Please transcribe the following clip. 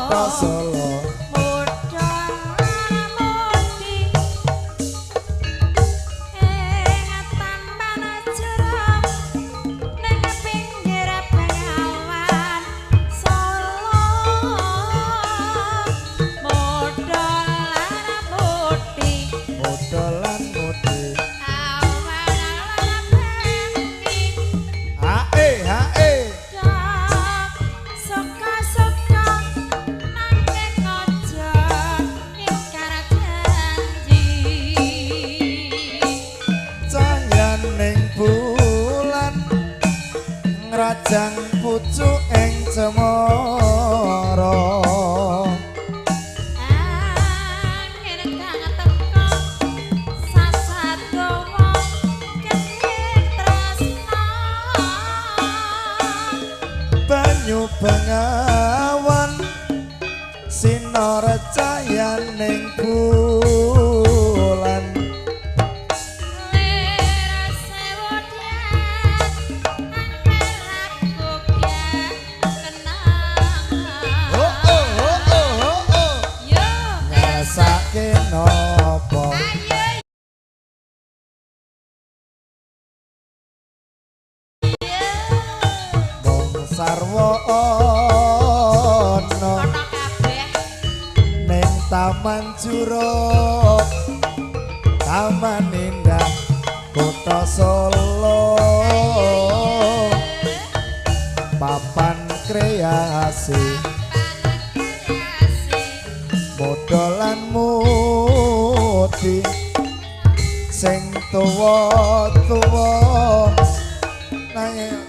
Kutha Solo. Muda mudi ing taman jeruk ning pinggir bengawan Solo. Muda lan mudi Muda lan mudi awan lan bengi Hae hae. Suka-suka nanging aja ingkar janji. Cahyaning bulan ngrajang pucuk ing cemara. Angin kang teka sasadawa kenging tresna. Banyu bengawan sinar cahyaning bulan. Lir sewodyan angel aku kenangan. Oh oh oh oh oh oh. Yo. Ngrasake napa? Ayo. Mung sarwa ana Ana kabeh. ning taman juruk, taman indah kutha Solo, papan kreasi muda lan mudi sing tuwa-tuwa nanging